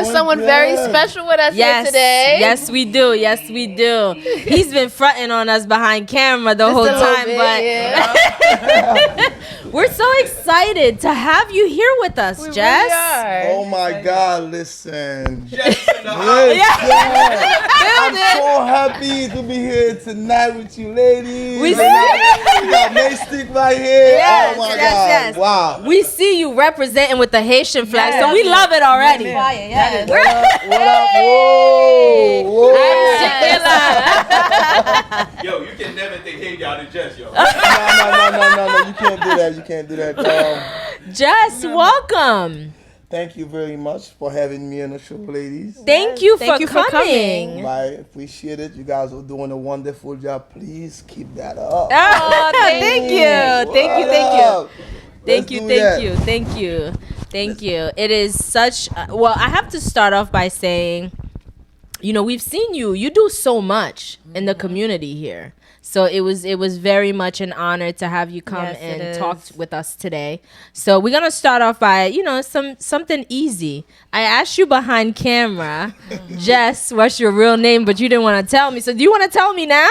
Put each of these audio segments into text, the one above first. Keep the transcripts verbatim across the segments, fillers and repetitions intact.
Someone very special with us here Yes, today. Yes, we do. Yes, we do. He's been fronting on us behind camera the Just whole a little time, bit, but yeah. We're so excited to have you here with us, We Jess. Really are. Oh my God, listen. Jess in the Listen. house. I'm so happy to be here tonight with you ladies. We We got Mystic right here. Yes, Oh my yes, God. Yes. Wow. We see you representing with the Haitian flag, so we love it already. Fire, yes. What up? What up? Whoa. Whoa. Yo, you can never take Haiti out of Jess, yo. No, no, no, no, no, no. You can't do that. You can't do that. Um, Jess, welcome. Thank you very much for having me on the show, ladies. Thank you, Thank for, you for coming. coming. I appreciate it. You guys are doing a wonderful job. Please keep that up. Oh, thank you. Thank you. Thank you. What up? Thank Let's you, do thank that. you, thank you, thank you. It is such. Uh, well, I have to start off by saying, you know, we've seen you. You do so much in the community here. So it was it was very much an honor to have you come Yes, it and is. Talk with us today. So we're gonna start off by, you know, some something easy. I asked you behind camera, Jess, what's your real name, but you didn't want to tell me. So do you want to tell me now?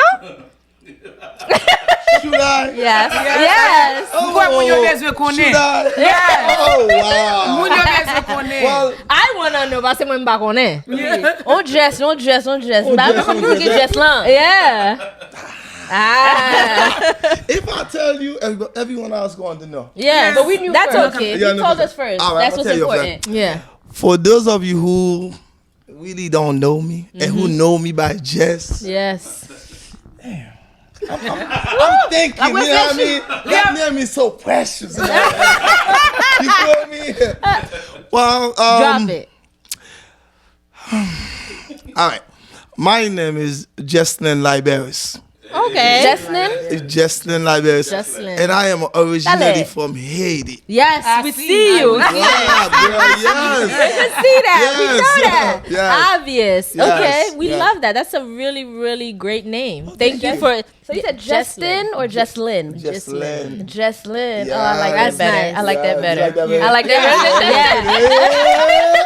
Should I? Yes. Yes. Oh, Mwen, moun yo bezwen konnen. Should I? Oh, wow. Moun yo bezwen konnen. Well, I wanna know, paske mwen m pa konnen. On Jess, on Jess, on Jess. On Ba Jess, mwen on nou ki Jess. Jess lan. Yeah. Ah. If I tell you, every- everyone else going to know. Yes. But we knew That's first. Okay. You Yeah, no, told for- us first. All right, That's I'ma what's tell you important. Yeah. For those of you who really don't know me and who know me by Jess, Yes. I'm thinking, you know what I mean? That name is so precious. You know? You feel me? Well, um, Drop it. All right. My name is Jesslyn Liberis. Okay. Jesslyn? Jesslyn Liberis. Jesslyn. And I am originally Dale. From Haiti. Yes, we see you. Yeah, girl, yes. We can see that. We Yes, know that. yes. Obvious. Yes, Okay, we yes. Love that. That's a really, really great name. Thank you for. So you said Justin or Jesslyn? Jesslyn. Jesslyn. Yeah. Oh, I like that That's better. Nice. I like Yeah, that better. you like that better? I like that better. Yeah.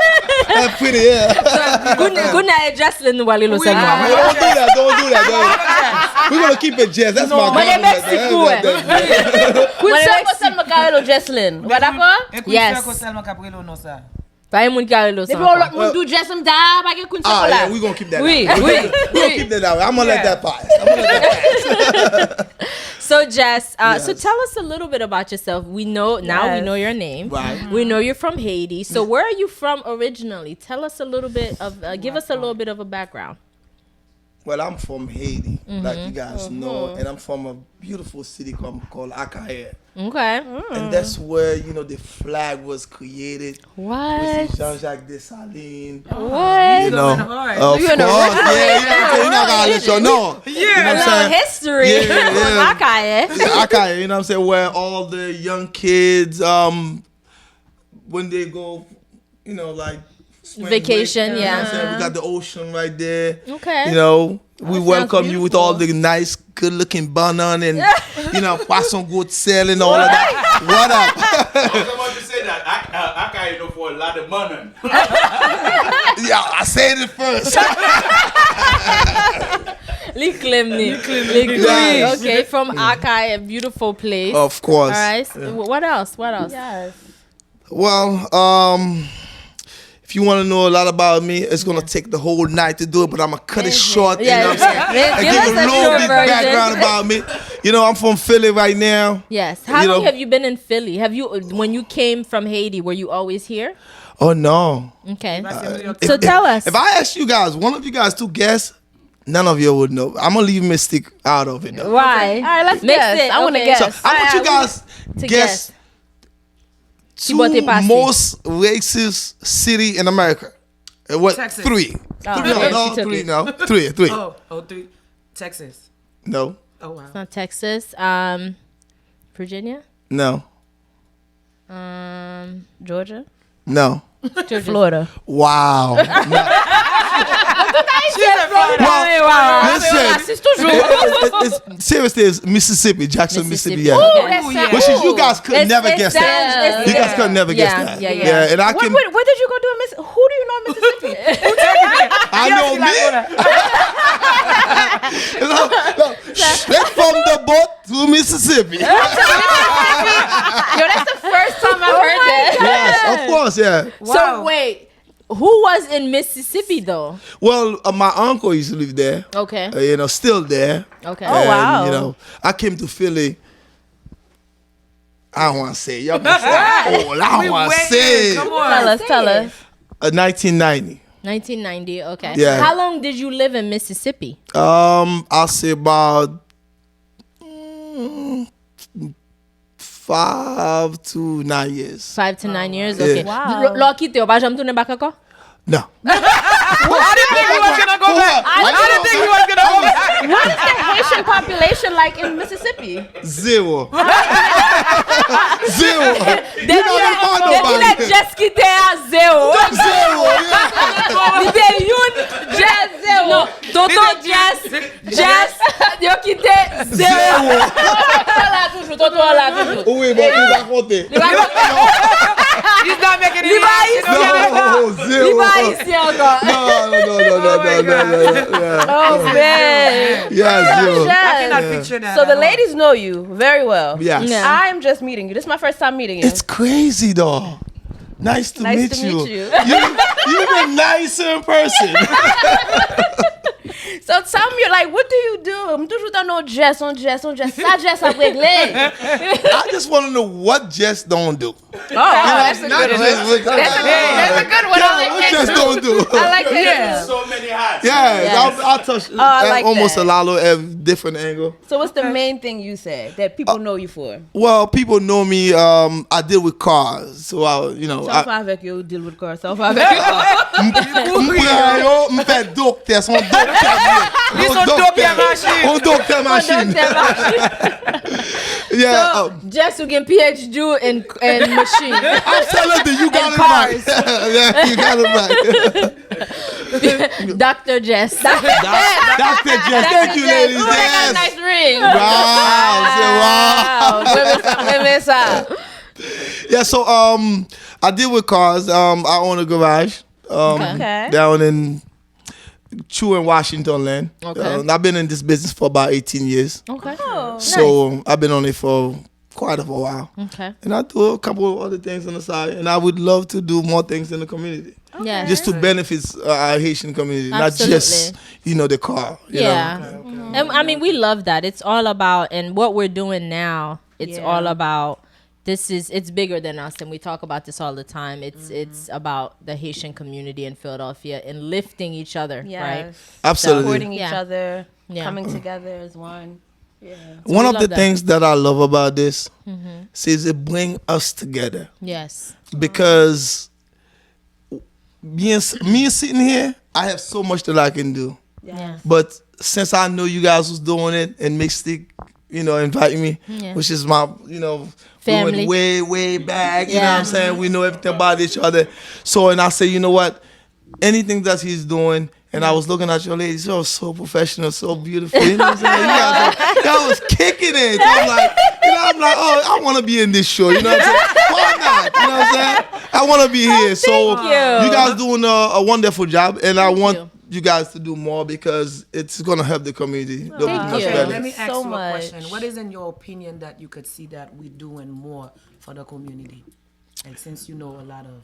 That's pretty, yeah. Good, good night, Jesslyn. Nou pale lo sèlman. No, don't do that. Don't do that. Don't. We're gonna keep it Jess. That's my Mwen girl. Mexico. That's that. Moun sa sèlman ka rele Jesslyn. Ou pa dakò? E Yes. Queen Circle sèlman k ap rele w non sa. Pa gen moun ki ka rele sa. Depi yon lòt moun di w Jesslyn, m di, ah, pa gen Queen Circle Ah, la. Yeah, we're gonna keep that. Oui, Out. oui, We're gonna oui. Keep that out. I'm gonna let Yeah. That pass. I'm gonna let that pass. So Jess, uh, so Yes. Tell us a little bit about yourself. We know now. We Yes. Know your name. Right. We know you're from Haiti. So where are you from originally? Tell us a little bit of. Uh, give us a little bit of a background. Well, I'm from Haiti, like you guys know, and I'm from a beautiful city called, called Akayè. Okay. And that's where, you know, the flag was created. What? Jean-Jacques Dessalines. What? You know, Hard. of You know course, what? Yeah, you know, you know, you know, you know, no, you know what I'm Little saying? History. Yeah, yeah. Akayè. Yeah, Akayè, you know what I'm saying? Where all the young kids, um, when they go, you know, like spring Vacation, break, you know what I'm yeah. Saying? We got the ocean right there. Okay. You know, we That welcome sounds you with all the nice, good-looking banana and you know, poisson gros sel and all of that. What up? I was about to say that. I, uh, Akayè know for a lot of money. Yeah, I said it first. Li claim li. Li claim. Yes. Okay, from Akayè, a beautiful place. Of course. All right. So, wh- what else? What else? Yes. Well, um, if you want to know a lot about me, it's gonna take the whole night to do it, but I'm gonna cut it short. You know what I'm saying? Yeah, And give give us a a little short bit version. Background about me. You know, I'm from Philly right now. Yes. How You long know, have you been in Philly? Have you, when you came from Haiti, were you always here? Oh no. Okay. New York. So tell us. If I ask you guys, one of you guys to guess, none of you would know. I'm gonna leave Mystique out of it though. Why? All right, let's Mix guess. It. I wanna Okay. guess. So I want you guys To guess Ki bò te two pase? Most racist city in America. Uh, what? Texas. Three. Oh, Three. okay, No, she took three. It. No, three, three. Oh, oh, three. Texas. No, Oh wow. Not Texas. Um, Virginia. No. Um, Georgia. No. Georgia. Florida. Wow. No. She's a Florida. Well, listen, Rasis toujou. it's, it's, it's, seriously, it's Mississippi, Jackson, Mississippi. Yeah. Okay. Ooh, that's Which is you cool. guys could It's- never it's guess down- that. it's- You guys yeah. could never guess Yeah, that. yeah, yeah. And I What, can. what, where did you go do in Miss? Who do you know in Mississippi? I know me. Look, look, straight from the boat to Mississippi. Yo, that's the first time I've heard that. Yes, of course, yeah. So wait, who was in Mississippi though? Well, uh, my uncle used to live there. Okay. Uh, you know, still there. Okay. And, Wow. You know, I came to Philly. I don't want to say. Y'all gonna say, oh, I don't want to say. Come Tell on. Us, tell us. Uh, nineteen ninety. nineteen ninety, okay. Yeah. How long did you live in Mississippi? Um, I'll say about mm, five to nine years. Five to nine years? Yeah. Okay. Wow. L- Lò w kite, w pa janm tounen bak ankò? No. I didn't think he was gonna go back. I didn't think he was gonna go back. What is the Haitian population like in Mississippi? Zero. Zero. You know, they find Depi lè nobody. Jess kite a, zero. Zero, yeah. Li te youn, Jess, zero. Tonton Jess, Jess, yo kite zero. Zero. Tonton la toujou, tonton la toujou. Oui, bon, li pa konte. He's not making any Li pa noise, you know? No, zero. Li pa ayisyen ankò. No, no, no, no, no, no, no, no, no, yeah. Oh man. Yes, yo. I cannot picture that. So the at all. Ladies know you very well. Yes. Yeah. I'm just meeting you. This is my first time meeting you. It's crazy though. Nice to Nice meet to you. meet you. You you're even nicer in person. So tell me, like, what do you do? M toujou tann on Jess, on Jess, on Jess. Sa Jess ap regle. I just want to know what Jess don't do. Oh, that's a good one. That's a That's a good one. I like What that Jess too. don't do. I like that. Yeah. Too. So many hats. Yeah, Yes. I, I touch Oh, I uh, like almost that. a lot of ev- different angle. So what's the main thing you said that people know you for? Well, people know me. Um, I deal with cars, so I, you know, Sa w fè I, avèk yo, deal with cars. Sa w fè avèk yo. m pran yo, m fè doktè, se yon doktè. Li se yon doktè machin. Yon doktè machin. Yeah. So, Um, Jess, ou gen P H D in, in machine. I'm telling you, you got And it right. Cars. Yeah, you got it right. Doctor Jess. Doctor Jess, thank you, ladies. Ooh, they got a Yes. Nice ring. Wow, say wow. Wow, mwen renmen sa, mwen renmen sa. Yeah, so um, I deal with cars. Um, I own a garage. Um, Okay. Down in True in Washington land. Okay. Uh, I've been in this business for about eighteen years. Okay. Oh. So I've been on it for quite of a while. Okay. And I do a couple of other things on the side, and I would love to do more things in the community, Yes. just to benefit uh, our Haitian community, not just Absolutely. You know the car. You Yeah. Know? And I mean, we love that. It's all about, and what we're doing now, it's Yeah. all about, this is, it's bigger than us, and we talk about this all the time. It's it's about the Haitian community in Philadelphia and lifting each other, right? Yes. Absolutely. Supporting each Yeah. other, Yeah. coming together as one. Yeah. One We of the love that. Things that I love about this is it bring us together Yes. Because being s- me sitting here, I have so much that I can do. Yeah. But since I know you guys was doing it and Mystic, you know, invite me, Yeah. which is my, you know, Family. Going way, way back. You know what Yeah. I'm saying? We know everything about each other. So, and I say, you know what? Anything that he's doing, and I was looking at your ladies, y'all so professional, so beautiful. You know what I'm saying? You guys, are, y'all was kicking it. So I'm like, you know, I'm like, oh, I want to be in this show. You know what I'm saying? Why not? You know what I'm saying? I want to be here. So you. You guys doing a, a wonderful job, and I want you. You guys to do more because it's gonna help the community. They'll be Thank much you. better. Let me ask So you a much. Question. What is in your opinion that you could see that we doing more for the community? Like since you know a lot of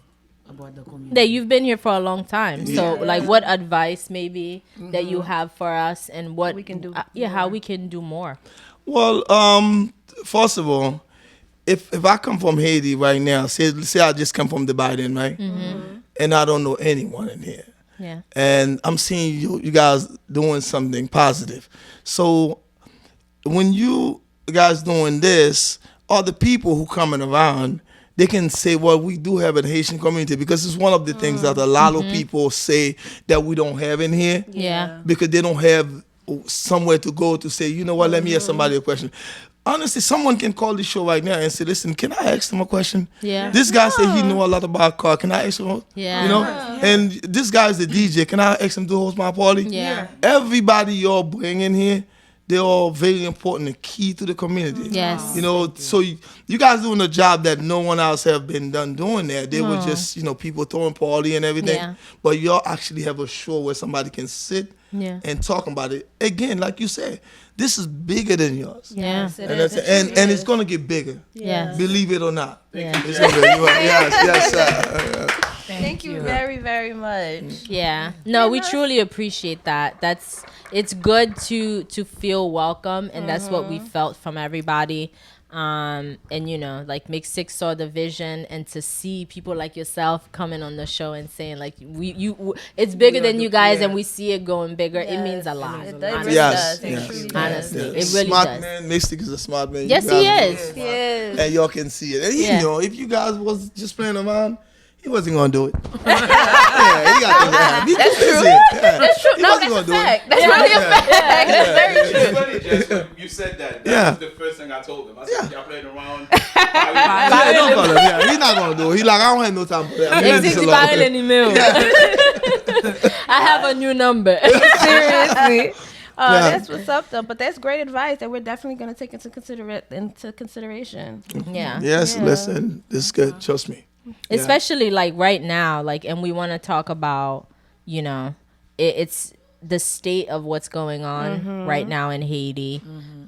about the community. That you've been here for a long time. So, Yeah. like, what advice maybe that you have for us, and what We can do uh, yeah, how more. We can do more. Well, um, first of all, if if I come from Haiti right now, say say I just come from the Biden, right, and I don't know anyone in here, Yeah. And I'm seeing you you guys doing something positive. So when you guys doing this, all the people who coming around, they can say, well, we do have a Haitian community because it's one of the things that a lot of people say that we don't have in here Yeah. because they don't have somewhere to go to say, you know what, let me ask somebody a question. Honestly, someone can call the show right now and say, listen, can I ask them a question? Yeah. This guy said he know a lot about car. Can I ask him? Yeah. You know? And this guy's the D J. Can I ask him to host my party? Yeah. Everybody y'all bring in here, they are very important and key to the community. Yes. You know, so you, you guys doing a job that no one else have been done doing that. They were just, you know, people throwing party and everything. Yeah. But y'all actually have a show where somebody can sit Yeah. and talk about it. Again, like you said, this is bigger than yours. Yeah. And, that's, and, and it's going to get bigger. Yes. Believe it or not. Yeah. It's gonna be- you are- yes, yes, sir. Thank you very, very much. Yeah. No, we truly appreciate that. That's it's good to to feel welcome, and that's what we felt from everybody. Um, and you know, like Mick Six saw the vision, and to see people like yourself coming on the show and saying like we you w- it's bigger than you guys, and we see it going bigger. It means a lot. It does. Yes, It yes, truly yes, does. Honestly, yes. It really Smart does. Man, Mick Six is a smart man. Yes, You he guys is. know, Yes. And y'all can see it. And he Yeah. know if you guys was just playing around, he wasn't gonna do it. Yeah, he got the vibe. He too busy. Yeah. That's true. He No, wasn't that's a gonna do it. fact. That's really a fact. That's very true. It's funny, Jess, when you said that. That Yeah. was the first thing I told him. I said, Yeah. Y'all playing around. Yeah, don't call him. Yeah, he not gonna do it. He like, I don't have no time for that. I'm in Exit this ki alone. pa rele nimewo. I have a new number. Seriously. Uh, Yeah. That's what's up, though. But that's great advice that we're definitely going to take into consider into consideration. Yeah. Yes, Yeah. Listen, this is good. Trust me. Especially like right now, like, and we want to talk about, you know, it, it's the state of what's going on right now in Haiti.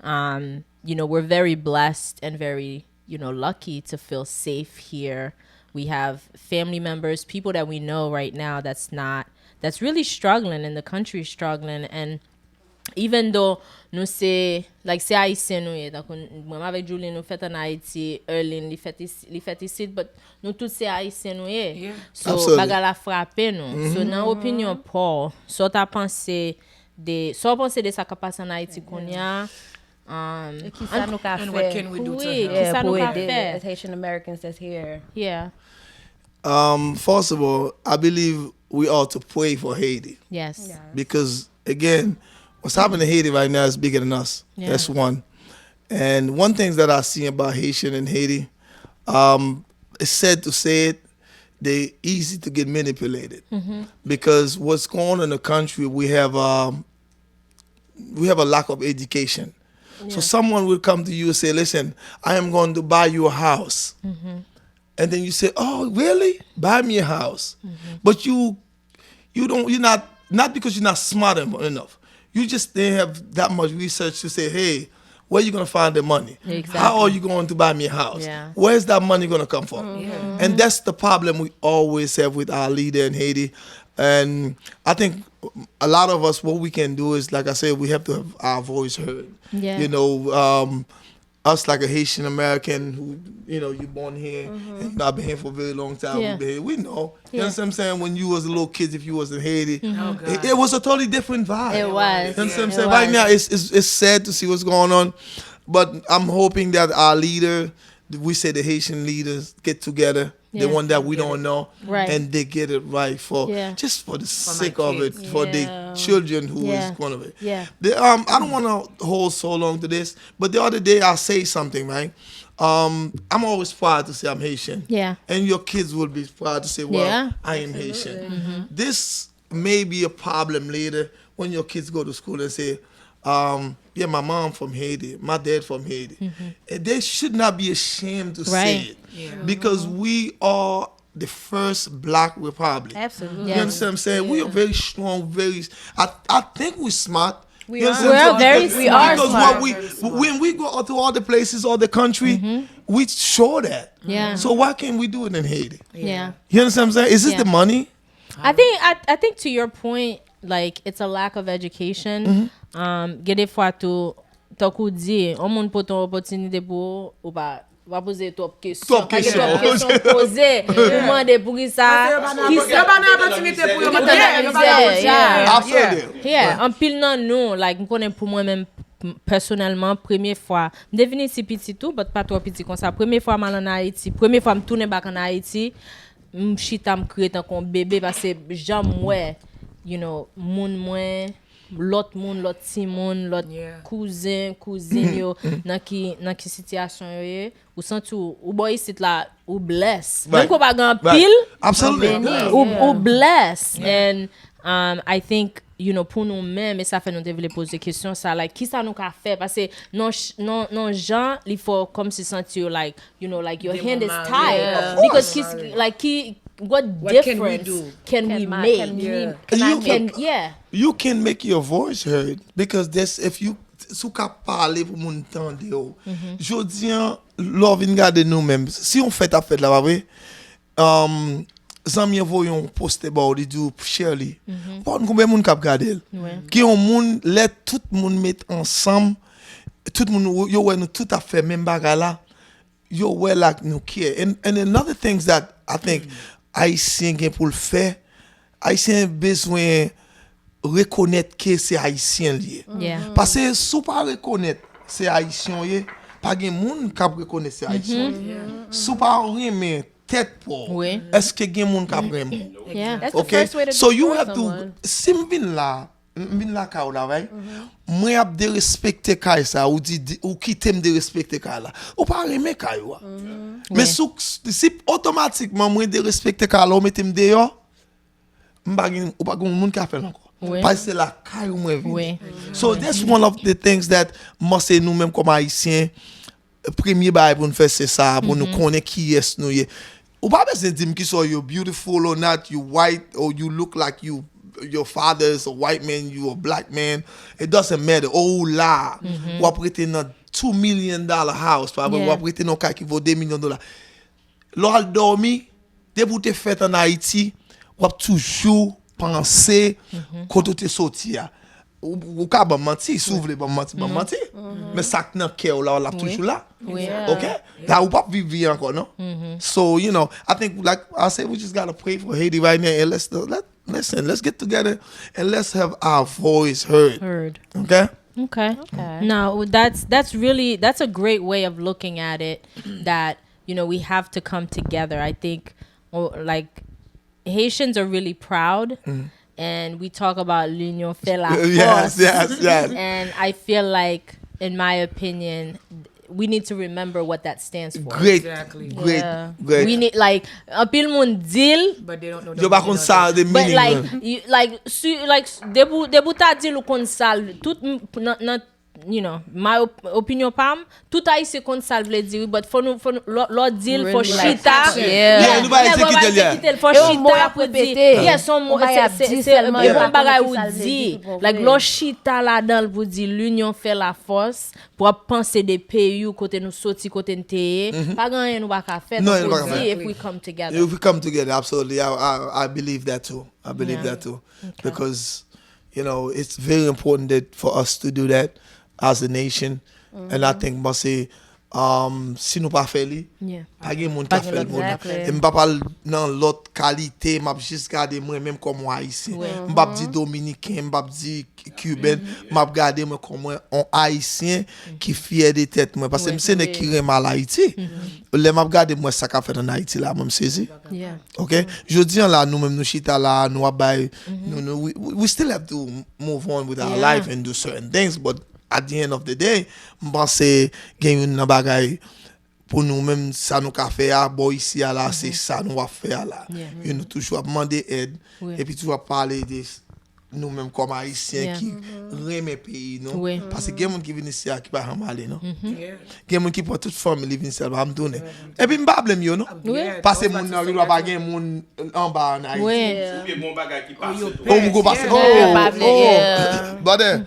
Um, you know, we're very blessed and very, you know, lucky to feel safe here. We have family members, people that we know right now that's not, that's really struggling, and the country is struggling, and even though nou se, like, se Ayisyen nou ye, tankou mwen avèk Julie nou fèt an Ayiti, Erlin li fèt isi, li fèt isit, but nou tout se Ayisyen nou ye. So Absolutely. Bagay la frape nou. So nan opinyon pa w, sa w ta panse de, sa w panse de sa k ap pase an Ayiti kounye a? Um, Ki sa nou ka And what fè? Can we do to Wi, help? ki sa nou Pou ka ede fè? As Haitian Americans that's here. Yeah. Um, first of all, I believe we ought to pray for Haiti Yes. because again, what's happening in Haiti right now is bigger than us. Yeah. That's one. And one thing that I see about Haitian and Haiti, um, it's sad to say it, they easy to get manipulated because what's going on in the country, we have um, we have a lack of education. So someone will come to you and say, "Listen, I am going to buy you a house." And then you say, "Oh, really? Buy me a house." But you you don't you're not not because you're not smart en- enough. You just didn't have that much research to say, "Hey, where you gonna find the money? Exactly. How are you going to buy me a house? Yeah. Where's that money gonna come from?" And that's the problem we always have with our leader in Haiti. And I think a lot of us, what we can do is, like I said, we have to have our voice heard. Yeah. You know, um, us like a Haitian American who, you know, you born here and you know, I've been here for a very long time. Yeah. We've been here. We know. You Yeah. know what I'm saying? When you was a little kid, if you was in Haiti, it, it was a totally different vibe. It was. You know what I'm It saying? Right was. Now, it's, it's it's sad to see what's going on, but I'm hoping that our leader, we say the Haitian leaders, get together, the Yeah. one that we don't know, Right. and they get it right for Yeah. just for the my sake of it, kids. for Yeah. the children who is Yeah. going of it. Yeah. The, um, I don't want to hold so long to this, but the other day I say something, right? Um, I'm always proud to say I'm Haitian. Yeah. And your kids will be proud to say, "Well, Yeah. I am Haitian." This may be a problem later when your kids go to school and say, um, "Yeah, my mom from Haiti, my dad from Haiti." And they should not be ashamed to say Right. it because we are the first black republic. Absolutely. You understand what I'm saying? We are very strong, very. I, I think we're smart. We You are. understand what I'm We're very saying? We are Because smart. what we when we go out to all the places, all the country, we show that. Yeah. So why can't we do it in Haiti? Yeah. You understand what I'm saying? Is it Yeah. the money? I think I, I think to your point, like, it's a lack of education. Um, gen de fwa tou, tankou di, yon moun pote yon opòtinite pou ou, ou pa ou pa poze twòp kesyon. Twòp Pa gen kesyon. Twòp kesyon poze. Ou mande pou ki sa, ki sa. Yo ba nou opòtinite pou yo Yo mete ba nan nou mizè, mizè, yeah. Absolutely. Yeah, anpil nan nou, like, m konnen pou mwen menm m- pèsonèlman, premye fwa, m te vin isi piti tou, but pa twò piti konsa. Premye fwa m al an Ayiti, premye fwa m tounen back an Ayiti, m chita m kriye tankou yon bebe, paske jan m wè, you know, moun mwen, lòt moun, lòt timoun, lòt Yeah. kouzen, kouzin yo, nan ki, nan ki sitiyasyon yo ye, ou santi w, ou bò isit la, ou bless. Right. Menm ke w pa gen Right. anpil, Absolutely. Amen. Yeah. ou, ou bless. And um, I think you know, pou nou menm, e sa fè nou te vle poze kesyon sa, like, kisa nou ka fè? Paske non, non, non jan, li fè w kòmsi santi w, like, you know, like, your hand is tied. Because ki, like, ki, what difference can we make? Can, yeah. You can make your voice heard because that's if you si w ka pale pou moun tande w. Jodi an, lè w vin gade nou menm, si yon fèt ap fèt la, pa vre? Um, zanmi an voye yon poste ba w, li di w share li. Ou pa konn konbyen moun k ap gade l. Gen yon moun, lè tout moun met ansanm, tout moun, yo wè nou tout ap fè menm bagay la, yo wè la nou care. And, and another things that I think Ayisyen gen pou l fè, Ayisyen bezwen rekonèt ke se Ayisyen li ye. Paske si w pa rekonèt se Ayisyen w ye, pa gen moun k ap rekonèt se Ayisyen w ye. Si w pa renmen tèt pa w, èske gen moun k ap renmen w? Ok? So you have to, si m vin la, m vin lakay ou la, right? Mwen ap derespekte kay sa, ou di, ou kite m derespekte kay la. Ou pa renmen kay ou a. Men si, si otomatikman mwen derespekte kay la, ou mete m deyò, m pa gen, ou pa gen moun ki ap fè l ankò. Paske se lakay ou mwen vini. So that's one of the things that mwen se nou menm kòm Ayisyen, premye bagay pou n fè se sa, pou nou konnen kiyès nou ye. Ou pa bezwen di m kisa w ye, you beautiful or not, you white or you look like you your father is a white man, you a black man. It doesn't matter. Ou la, w ap rete nan two million dollar house, pa vre? W ap rete nan kay ki vo de milyon dola. Lè w al dòmi, depi w te fèt ann Ayiti, w ap toujou panse kote w te soti a. Ou, ou ka ban m manti, si w vle ban m manti, ban m manti. Men sa k nan kè w la, l ap toujou la. Ok? La, ou p ap viv vi ankò, non? So, you know, I think, like I said, we just gotta pray for Haiti right now and let's, let, listen, let's get together and let's have our voice heard. Heard. Okay? Okay. No, that's that's really that's a great way of looking at it. That, you know, we have to come together. I think, oh, like, Haitians are really proud, and we talk about l'union fait la force. Yes, yes, yes. And I feel like, in my opinion, we need to remember what that stands for. Great, great, great. We need, like, anpil moun di l, Yo pa konn sa de but meaning like, lan. You, like, su, like, depi w ta di l ou konn sa l, tout m- nan, nan, you know, my op- opinion pa m, tout Ayisyen konn sa l vle di, wi, but fò nou, fò nou, lè w di l, fò chita. Yeah, nou pa ekzekite l, yeah. Fò chita pou di, yes, on mo, se, se, se, se yon bagay ou di. Like, lè w chita ladan l pou di l'union fait la force, pou w ap panse de peyi w, kote nou soti, kote n te ye, pa gen anyen nou pa ka fè, tankou w di, if we come together. If we come together, absolutely. I, I, I believe that too. I believe that too. Because, you know, it's very important that for us to do that as a nation. And I think, mwen se, um, si nou pa fè li, pa gen moun ka fè l pou nou. E m pa pral nan lòt kalite, m ap jis gade mwen menm kòm yon Ayisyen. M p ap di Dominiken, m p ap di Cuban, m ap gade mwen kòm yon Ayisyen ki fyè de tèt mwen. Paske m se nèg ki renmen al Ayiti. Lè m ap gade mwen sa k ap fèt ann Ayiti la, mwen m sezi. Ok? Jodi an la, nou menm nou chita la, nou ap bay, nou, nou, we, we still have to move on with our life and do certain things, but at the end of the day, m panse gen youn nan bagay pou nou menm, sa nou ka fè a, bò isi a la, se sa nou ap fè a la. You know, toujou ap mande èd, epi toujou ap pale de nou menm kòm Ayisyen ki renmen peyi nou. Paske gen moun ki vin isi a ki pa janm ale, non? Gen moun ki pran tout fanmi li vin isi a, li pa janm tounen. Epi m pa blame yo, non? Paske moun nan, yo pa gen moun anba ann Ayiti. Ou gen bon bagay ki pase tou. Ou gen pase. Oh, oh, brother,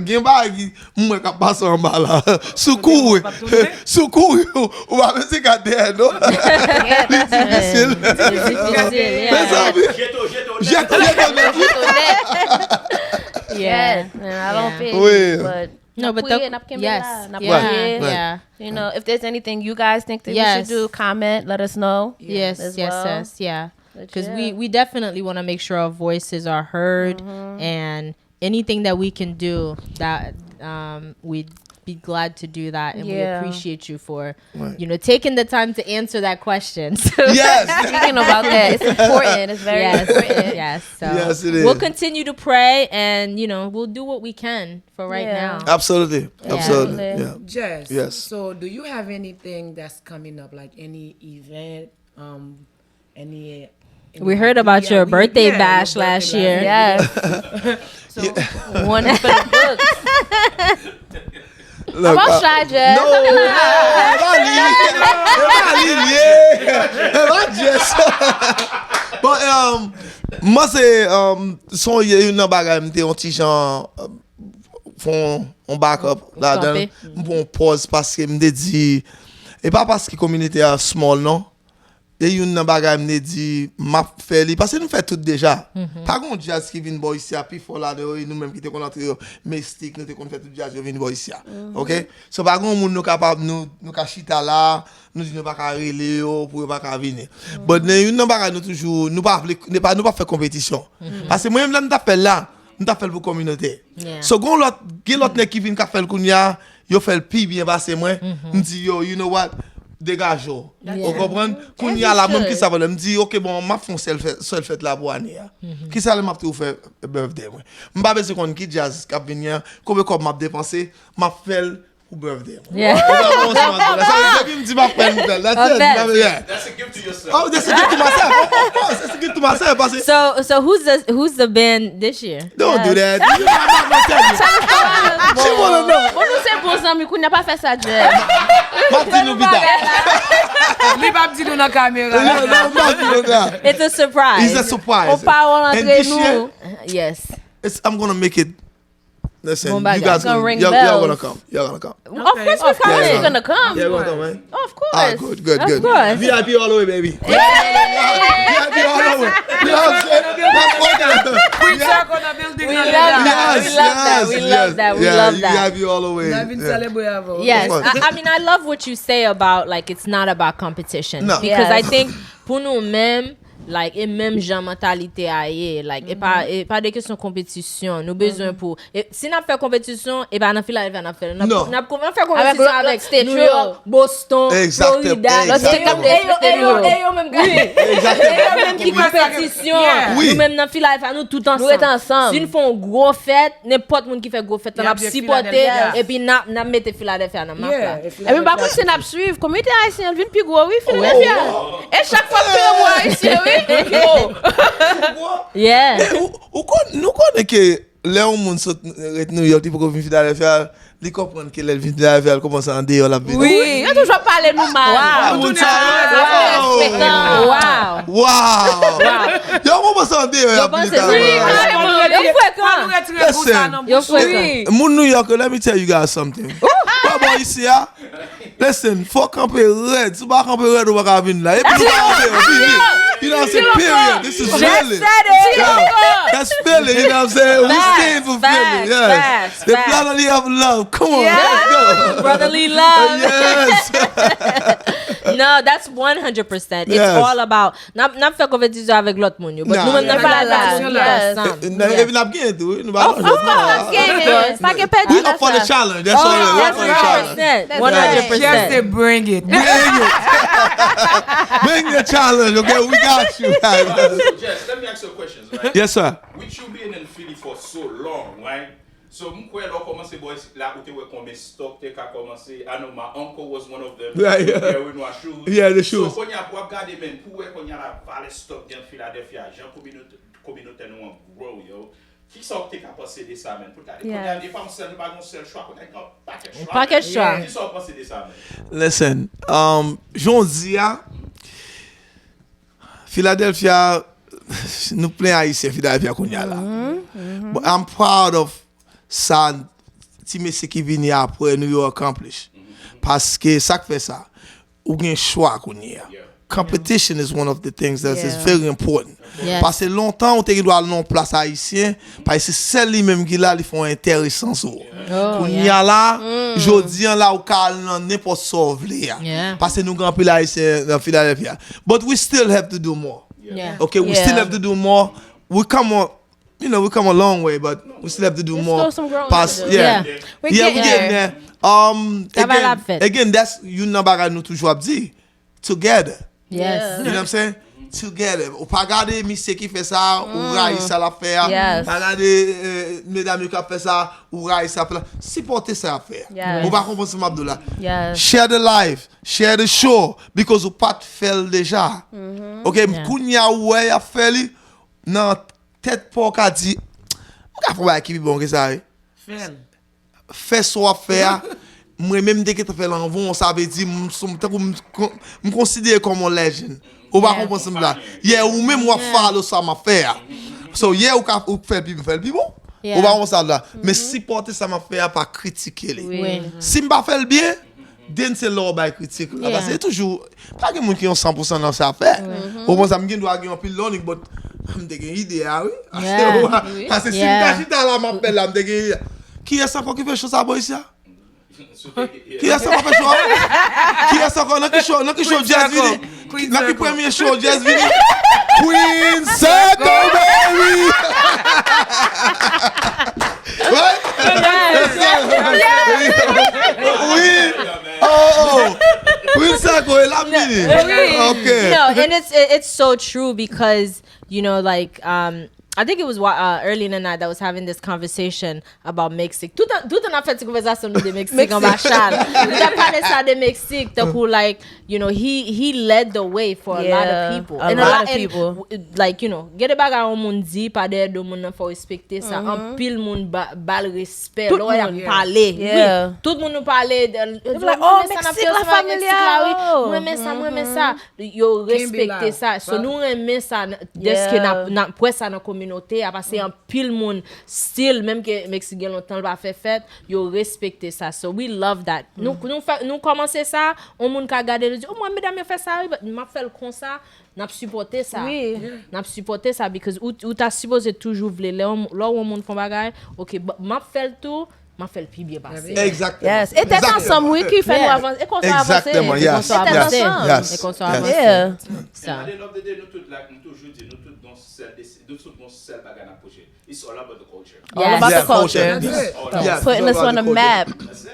gen bagay ki m wè k ap pase anba la. Si w kouri, si w kouri, ou pa bezwen gade dèyè non. Li difisil. Mezanmi. Jete w, jete w nèt. Jete w nèt. Yeah, man, I don't pay, but No, n ap but priye, the- n ap kenbe yes, la, n ap yeah, priye. Yeah. You know, if there's anything you guys think that we Yes. should do, comment, let us know. Yes, as yes, well. Yes, yeah. But Because yeah. we, we definitely want to make sure our voices are heard and anything that we can do that um, we'd be glad to do that and we Yeah. appreciate you for Right. you know taking the time to answer that question. So- Yes. Thinking about that. It's important. It's very yes, important. Yes. So Yes, it is. We'll continue to pray and you know we'll do what we can for right Yeah. now. Absolutely. Yeah. Absolutely. Yeah. Jess, Yes. So do you have anything that's coming up, like any event, um, any We heard about your birthday bash last year. Yes. So, one for the books. Look, About uh, shy jazz. No, e pa li. E pa li, yeah. E pa Jess. But um, mwen se um, son youn nan bagay mwen te yon ti jan um, fon on backup ladan. Mwen pran yon pause paske mwen te di e pa paske kominote a small non. E youn nan bagay m te di m ap fè li paske nou fè tout deja. Pa gen yon djaz ki vin bò isi a pi fò ladan yo e nou menm ki te konn antre yo Mestik nou te konn fè tout djaz yo vin bò isi a. Ok? So pa gen yon moun nou kapab nou nou ka chita la nou di nou pa ka rele yo pou yo pa ka vini. But nan youn nan bagay nou toujou nou pa vle nou pa nou pa fè konpetisyon. Paske mwen menm lè m t ap fè l la m t ap fè l pou kominote. So gen lòt gen lòt nèg ki vin k ap fè l kounye a yo fè l pi byen pase mwen. M di yo you know what degaje w. Ou konprann? Kounye a la mwen ki sa pwoblèm m di ok bon m ap fè yon sèl fèt sèl fèt la pou ane a. Kisa lè m ap tou fè birthday mwen? M pa bezwen konn ki djaz k ap vini an, konbyen kòb m ap depanse, m ap fè l pou birthday mwen. E pa bon sa m ap fè la. Sa vle di depi m di m ap fè l m fè l. That's it. That's a gift to yourself. Oh, that's a gift to myself. Of course, that's a gift to myself. Paske So, so who's the who's the band this year? Don't do that. You know I'm not gonna tell you. She wanna know. Bon nou se bon zanmi kounye a pa fè sa Jess. M ap di nou pita. Li p ap di nou nan kamera. Non, non, m ap di nou la. It's a surprise. It's a surprise. On pawòl antre nou. Yes. It's, I'm gonna make it. Listen, you guys gonna, y'all, y'all gonna come. Y'all gonna come. Of course we coming. We're gonna come. Yeah, we're gonna come, right? Of course. Ah, good, good, good. Of course. V I P all the way, baby. Yeah. V I P all the way. You know what I'm saying? That's what I'm saying. We talk on the building. We love that. Yes, we love that. We love that. We love that. V I P all the way. N ap vin selebre avè w. Yes. I, I mean, I love what you say about like it's not about competition. No. Because I think pou nou menm Like, e menm jan mantalite a ye. Like, e pa, e pa de kesyon konpetisyon. Nou bezwen pou, e, si n ap fè konpetisyon, e pa nan Philadelphia n ap fè l. N ap, n ap, n ap fè konpetisyon avèk New York, Boston, Florida. E yo, e yo, e yo menm ki, e yo menm ki konpetisyon. Nou menm nan Philadelphia, nou tout ansanm. Si n fè yon gwo fèt, nenpòt moun ki fè gwo fèt la, n ap sipòte, epi n ap, n ap mete Philadelphia nan map la. Epi pa kont se n ap swiv, kominote ayisyen an vin pi gwo, wi, Philadelphia. E chak fwa m tou yo mwen ayisyen wi. Yeah. Ou konn, nou konnen ke lè yon moun sot ret New York, li poko vin Philadelphia, li konprann ke lè l vin Philadelphia, l kòmanse andeyò, l ap vin. Wi, yo toujou ap pale nou mal. Wow. Moun sa yo. Wow. Yo kòmanse andeyò, y ap vin Philadelphia. Yo frekan. Listen, yo frekan. Moun New York, let me tell you guys something. Pa bò isi a. Listen, fò w kanpe rèd. Si w pa kanpe rèd, ou pa ka vin la. Epi nou pa kanpe, vini. You know what I'm saying? Period. This is Philly. That's Philly. You know what I'm saying? We stand for Philly. Yes. The brotherly of love. Come on, let's go. Brotherly love. Yes. No, that's one hundred percent. It's all about N ap, n ap fè konpetisyon avèk lòt moun yo. But nou menm nan Philadelphia, nou tout ansanm. Epi n ap genyen tou, wi. Nou pa lòt. Of course, of course. Pa gen pèdi nan sa. We up for the challenge. That's all. We up for the challenge. One hundred percent. Just say bring it. Bring it. Bring the challenge, okay? We got you. So, Jess, let me ask you a question, right? Yes, sir. With you being in Philly for so long, right? So, m kwè lè w kòmanse bò isit la, ou te wè konbyen stock te ka kòmanse. I know my uncle was one of them. Yeah, yeah. Pierre Renoir shoes. Yeah, the shoes. So, kounye a, pou w ap gade, men, pou w wè kounye a la, valè stock gen Philadelphia, jan kominote, kominote nou an grow, yo. Kisa w te ka panse de sa, men? Pou w gade, kounye a, e pa yon sèl, nou pa gen yon sèl chwa, kounye a, gen yon pakèt chwa. Yon pakèt chwa. Kisa w panse de sa, men? Listen, um, jan w di a, Philadelphia, nou plen Ayisyen Philadelphia kounye a la. But I'm proud of sa ti mesye ki vini apre nou yo accomplish. Paske sa k fè sa, ou gen chwa kounye a. Competition is one of the things that is very important. Paske lontan ou te gen dwa al nan yon plas Ayisyen, paske se sèl li menm ki la, li fè yon enteresan sou ou. Kounye a la, jodi an la, ou ka al nan nenpòt sa w vle a. Paske nou gen anpil Ayisyen nan Philadelphia. But we still have to do more. Okay, we still have to do more. We come on, you know, we come a long way, but we still have to do more. Pas, yeah. Yeah, we getting there. Um, again, again, that's youn nan bagay nou toujou ap di. Together. Yes. You know what I'm saying? together. Ou pa gade misye ki fè sa, ou rayi sa l ap fè a. Yes. Pa gade eh, medam yo k ap fè sa, ou rayi sa l ap fè la. Sipòte sa y ap fè a. Yes. Ou pa konprann sa m ap di w la. Yes. Share the live, share the show, because ou pa t fè l deja. Ok, yeah. Kounye a ou wè y ap fè li, nan tèt pa w ka di, m ka fè yon bagay ki pi bon ke sa, wi. Fè l. Fè sa w ap fè a, mwen menm m te gentan fè l anvan w, sa vle di, m, m, tankou m, m konsidere kòm yon legend. Ou pa konprann sa m la. Yeah, ou menm w ap follow sa m ap fè a. So, yeah, ou ka ou fè l pi, fè l pi bon. Ou pa konprann sa m la. Men sipòte sa m ap fè a, pa kritike li. Si m pa fè l byen, then se lè w bay kritik la. Paske se toujou, pa gen moun ki yon san pou san nan sa fè. Ou konprann sa, m gen dwa gen anpil learning, but m te gen ide a, wi. Paske si m ta chita la, m ap fè l la, m te gen ide a. Kiyès ankò ki fè show sa bò isi a? Kiyès ankò fè show a? Kiyès ankò? Nan ki show, nan ki show Jazz vini? Nan ki premye show Jazz vini? Queen Psycho, baby! Right? Wi. Oh, oh. Queen Psycho, e l ap vini. Ok. No, and it's it- it's so true because you know like um I think it was uh, early in the night that was having this conversation about Mexique. Tout an, tout an ap fè ti konvèsasyon nou de Mexique anba chal. Nou t ap pale sa de Mexique, tankou like, you know, he he led the way for a lot of people. And a lot of people. Like, you know, gen de bagay yon moun di pa dèyè do moun nan fò respekte sa. Anpil moun ba l respè lè y ap pale. Wi, tout moun nou pale, m renmen sa n ap fè ansanm avèk Mexique la, wi. M renmen sa, m renmen sa. Yo respekte sa. So nou renmen sa, dèske n ap wè sa nan kominote a, paske anpil moun still, menm ke Meksik gen lontan l pa fè fèt, yo respekte sa. So we love that. Nou, nou, fè, nou kòmanse sa, yon moun ka gade, li di, oh, mwen, medam yo fè sa, wi, but m ap fè l konsa, n ap sipòte sa. N ap sipòte sa, because ou, ou ta sipoze toujou vle, lè yon- lè yon moun fè yon bagay, ok, m ap fè l tou, m ap fè l pi byen pase. Exactement. Yes. E tèt ansanm, wi, ki fè nou avanse. E konsa avanse. Exactement, yes. E tèt ansanm. Yes. E konsa avanse. Yeah. Sa. And at the end of the day, nou tout, like, nou toujou di, nou tout gon sèl desi- nou tout gon sèl bagay n ap pouse. It's all about the culture. All about the culture. Yes. Putting us on the map.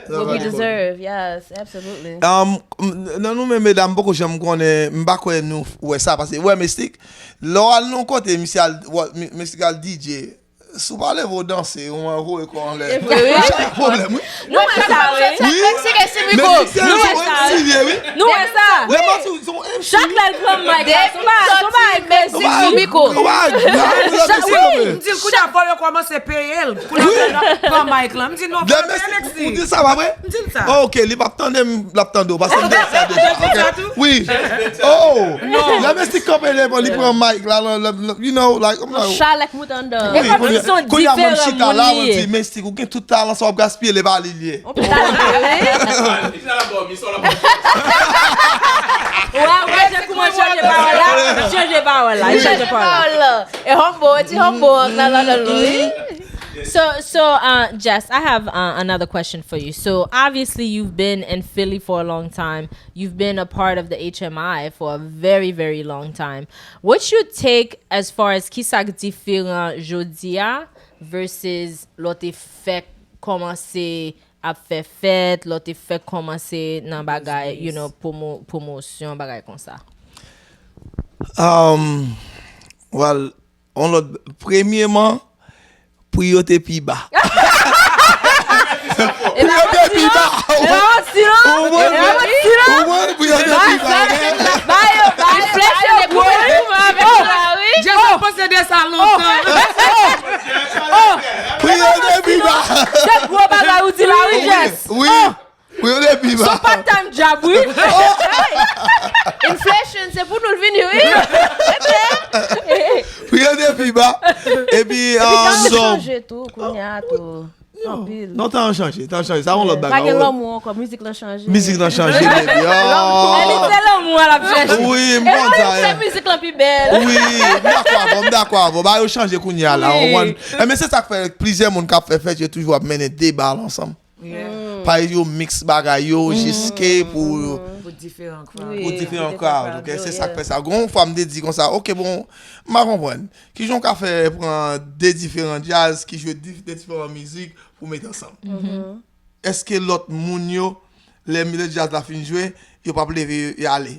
What we deserve. Yes, absolutely. Um, m- nan nou menm medam, m poko janm konnen, m pa kwè nou wè sa, paske, wè, Mestik, lè w al nan yon kote, misye al, wè, mi- Mestik al D J, si w pa leve w danse, ou voye kò anlè. Sa gen pwoblèm, wi. Nou wè sa, wi. Chak Meksiken sou mikwo. Nou wè sa, wi. Nou wè sa. Lè m ap di w, se yon M C. Chak lè l pran mic la, se yon bagay, se yon bagay Meksik sou mikwo. Wi. M di l kounye a, fò yo kòmanse peye l. Kounye a, l ap pran mic la. M di, non, fò yo peye Meksik. Ou di sa, pa vre? M di l sa. Oh, ok, li p ap tande m, l ap tande w, paske m te di sa deja. Ok. Wi. Oh, lè Mestik kanpe devan, li pran mic la, la, la, la, you know, like, I'm like, chalèk mout anndan. Wi, kounye a, kounye a mwen m chita la, mwen di, Mestik, ou gen tout talan sa w ap gaspiye, li pa li l ye. Wè, wè, jan kouman chanje pawòl la, chanje pawòl la, chanje pawòl la. E humble, ti humble, nan, nan, nan, wi. So, so, uh, Jess, I have uh, another question for you. So, obviously, you've been in Philly for a long time. You've been a part of the H M I for a very, very long time. What's your take as far as ki sa k diferan jodi a versus lè w te fèk kòmanse ap fè fèt, lè w te fèk kòmanse nan bagay, you know, pwomo- pwomosyon, bagay konsa? Um, well, yon lòt, premyeman, pri yo te pi ba. Pri yo te pi ba. Ou konprann? Ou konprann? Pri yo te pi ba, ok? Inflation e gwo. Jess ap panse de sa lontan. Pri yo te pi ba. Se gwo bagay ou di la, wi, Jess. Wi. Wi, yo te pi ba. Son part time job, wi. Inflation, se pou nou l vini, wi. Pri yo te pi ba. Epi, epi tan an chanje tou, kounye a tou. Anpil. Non, tan an chanje, tan an chanje. Sa yon lòt bagay. Pa gen lanmou ankò, mizik lan chanje. Mizik lan chanje, baby. Oh. Se lanmou a l ap chèche. Wi, m konn sa. Se mizik lan pi bèl. Wi, m dakò avè w, m dakò avè w. Bagay yo chanje kounye a la, ou konprann? Enben, se sa k fè plizyè moun k ap fè fèt, yo toujou ap mennen de bal ansanm. Paske yo mix bagay yo jiske pou pou diferan crowd, ok? Se sa k fè sa. Gon fwa m te di konsa, ok, bon, m pa konprann. Kijan w ka fè pran de diferan djaz ki jwe dif- de diferan mizik pou met ansanm? Èske lòt moun yo, lè, lè djaz la fin jwe, yo p ap leve y ale?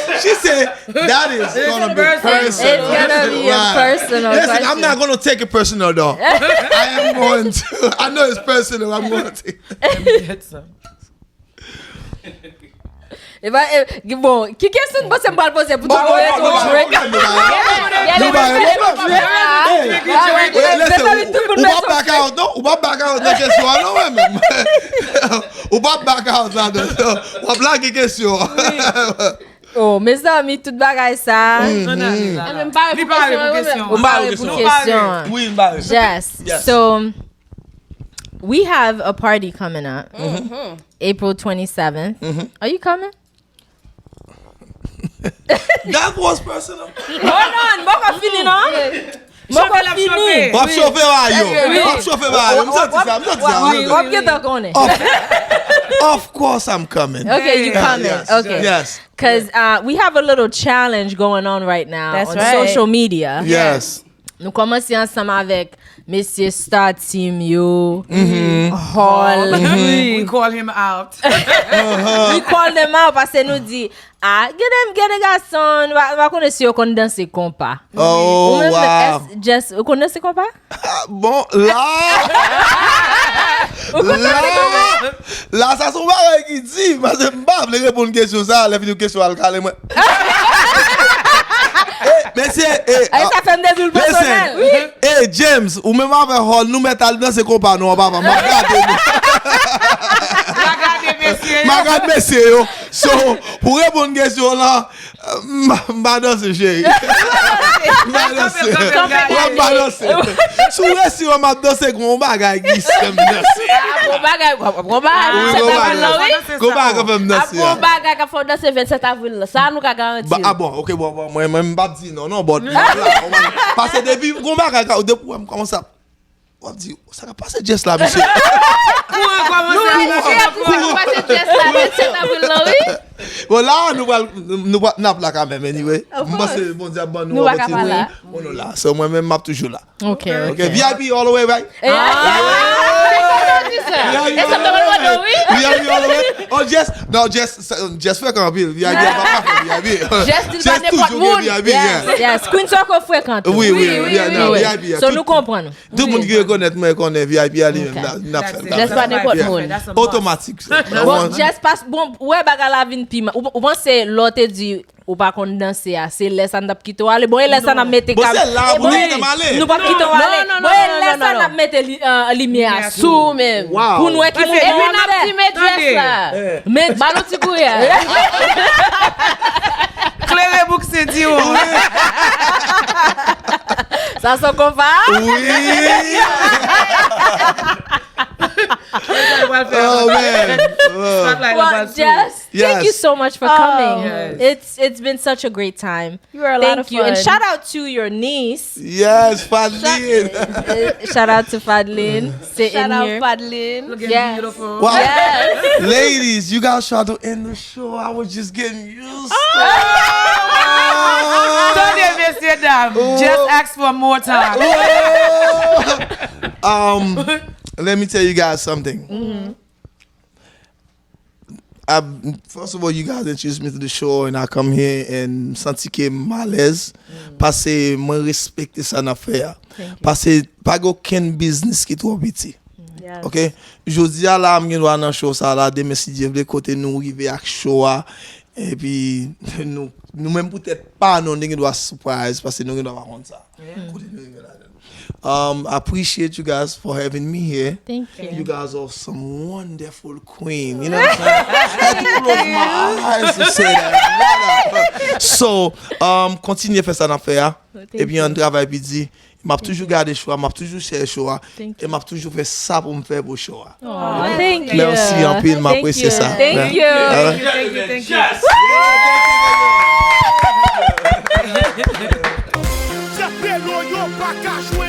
She said that is gonna be personal. It's gonna be a personal question. Listen, I'm not gonna take it personal though. I am going to. I know it's personal. I'm going to. Epa, e, bon, ki kesyon n panse m pral poze pou nou reponn? Ou pa back out non, ou pa back out nan kesyon an non, mwen menm. Ou pa back out la non, w ap lage kesyon an. Oh, mezanmi, tout bagay sa. Li pa reponn kesyon. Ou pa reponn kesyon. Wi, m pa reponn. Yes. So, we have a party coming up April twenty-seventh. Are you coming? That was personal. Hold on, m poko fini non. M poko fini. W ap chofe a yo. W ap chofe a yo. M santi sa, m santi sa. W ap gentan konnen. Of course I'm coming. Okay, you coming. Okay. Yes. Cause uh, we have a little challenge going on right now on social media. Yes. Nou kòmanse ansanm avèk mesye Star Team yo, Hall. We call him out. We call them out paske nou di, ah, gen de, gen de gason, nou pa, nou pa konnen si yo konn danse konpa. Oh, wow. Just, ou konn danse konpa? Bon, la. La. La, sa se yon bagay ki di, paske m pa vle reponn kesyon sa, lè fini kesyon al kale mwen. Mesye, sa fè m devni l pèsonèl. Hey James, ou menm avè Hall, nou mèt al danse konpa nou an papa, m ap gade nou. M ap gade mesye yo. So, pou reponn kesyon la, m pa danse cheri. M pa danse. Kanpe, kanpe, kanpe. W ap balanse. Si w resi wè m ap danse, gon bagay ki fè m danse. Ah, gon bagay, gon bagay. Wi, gon bagay. Gon bagay k ap fè m danse. Gon bagay k ap fè w danse vennsèt avril la. Sa nou ka garanti. Ah bon, ok, bon, bon, mwen, mwen, m p ap di non, non, but, m ap la, w konprann? Paske depi gon bagay, depi w wè m kòmanse ap W ap di, sa k ap pase Jess la, mesye? Kouran kòmanse. Nou rejwi ak tout sa k ap pase Jess la, vennsèt avril lan, wi. Bon, la, nou pral, nou pral, n ap la kanmenm, anyway. M panse Bondye ap ban nou opòtinite pou nou la. So, mwen menm, m ap toujou la. Ok, ok. V I P all the way, right? V I P all the way. Oh, Jess, non, Jess, Jess frekan anpil. V I P, ap pa fè V I P. Jess toujou gen V I P, yeah. Yes, Queen Circle frekan tou. Wi, wi, wi. So, nou konprann. Tout moun ki rekonèt mwen konnen V I P a li menm, n ap fè l. Jess pa nenpòt moun. Otomatik. Bon, Jess pa, bon, ou wè bagay la vin pi mal. Ou, ou panse lè w te di ou pa konn danse a, se lè sa n t ap kite w ale? Bon, e lè sa n ap mete kamera. Bon, se la pou nou kite m ale. Nou p ap kite w ale. Bon, e lè sa n ap mete limyè a sou ou menm. Pou n wè ki mouvman w ap fè. Epi n ap filme Jess la. Men ba nou ti kouri a. Klere bouk senti w. Sa se konpa. Wi. Oh, man. Well, Jess, thank you so much for coming. It's, it's been such a great time. You are a lot of fun. Thank you. And shout out to your niece. Yes, Fadlin. Shout out to Fadlin. Sitting here. Shout out Fadlin. Looking beautiful. Wow. Yes. Ladies, you guys try to end the show. I was just getting used to it. Tande, mesye dam. Just ask for more time. Um, let me tell you guys something. I, first of all, you guys introduced me to the show and I come here and m santi ke m alèz. Paske mwen respekte sa n ap fè a. Paske pa gen okenn biznis ki twò piti. Ok? Jodi a la, m gen dwa nan show sa la, demen si Dye vle, kote nou rive ak show a. Epi nou, nou menm poutèt pa nou, nou gen dwa surprise, paske nou gen dwa pa konn sa. Kote nou rive la. Um, I appreciate you guys for having me here. Thank you. You guys are some wonderful queen. You know what I'm saying? I had to close my eyes to say that. So, um, kontinye fè sa n ap fè a. Epi ann travay pi di. M ap toujou gade show a, m ap toujou share show a. E m ap toujou fè sa pou m fè pou show a. Aw, thank you. Mèsi anpil, m apresye sa. Thank you. Thank you, thank you.